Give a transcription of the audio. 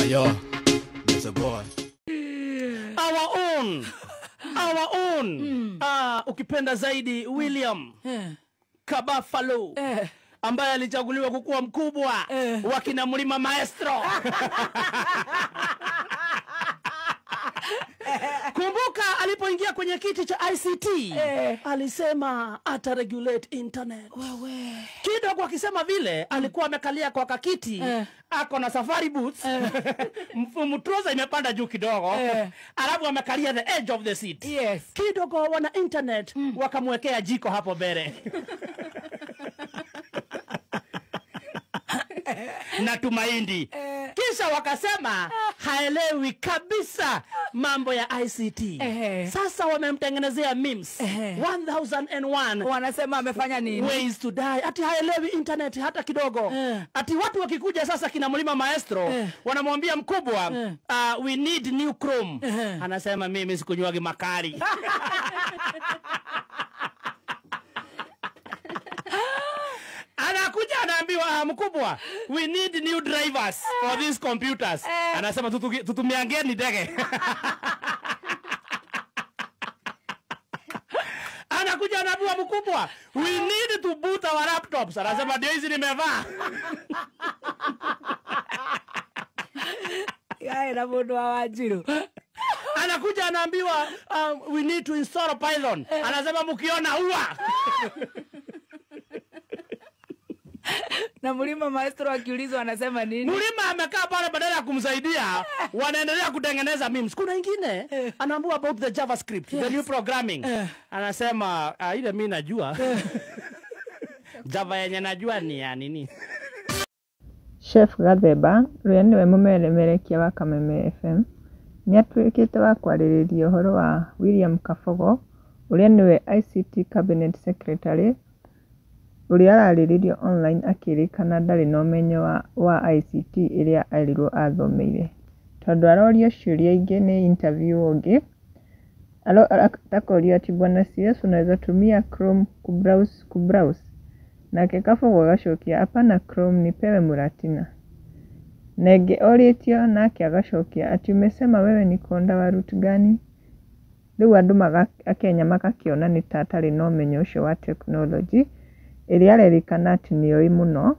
Ayo, it's a boy. Our own, our own. Ah, ukipenda zaidi William Kabafalo ambaye alichaguliwa kukuwa mkubwa wa kina Mlima Maestro. Kumbuka alipoingia kwenye kiti cha ICT alisema ata regulate internet. Wewe. Kidogo akisema vile alikuwa amekalia kwa kakiti ako na safari boots, mtroza imepanda juu kidogo, alafu amekalia the edge of the seat. Kidogo wana internet wakamwekea jiko hapo mbele na tumaindi, kisha wakasema haelewi kabisa mambo ya ICT. Sasa wamemtengenezea memes 1001 Wanasema amefanya nini? Ways to die. Ati haelewi internet hata kidogo. Ati watu wakikuja sasa kina Mlima Maestro wanamwambia mkubwa, we need new Chrome. Anasema mimi sikunywagi makali. Anakuja anaambiwa, mkubwa, we need new drivers for these computers. Anasema tutumiangeni ndege. Anakuja anaambiwa, mkubwa, we need to boot our laptops. Anasema ndio hizi nimevaa. Yae na mundu wa Wanjiru. Anakuja anaambiwa, we need to install Python. Anasema mkiona ua. Na Mlima Maestro akiulizwa anasema nini? Mlima amekaa pale, badala ya kumsaidia wanaendelea kutengeneza memes. Kuna ingine anaambiwa about the JavaScript, the new programming. Anasema ile mimi najua. Java yenye najua ni ya nini? Chef Gathemba ũrĩa nĩwe mũmemerekia wa Kameme FM nĩ atuĩkĩte wa kwarĩrĩria ũhoro wa William Kabogo ũrĩa nĩwe ICT Cabinet Secretary ũrĩa ararĩrĩrio online akĩrĩkana ndarĩ na ũmenyo wa ICT ĩrĩa erirwo athomeire. Tondũ arorio ciũria ingĩ nĩ interview ũngĩ, akorio ati bwana CS unaweza tumia Chrome kubrowse? Nake Kabogo agacokia hapana Chrome nipewe Muratina. Na ĩngĩ orĩtio nake agacokia ati umesema wewe ni konda wa route gani? Rĩu andũ a Kenya magakĩona nĩ ta atarĩ na ũmenyo ũcio wa tekinoronjĩ ĩrĩa arerĩkana atĩ nĩoĩ mũno.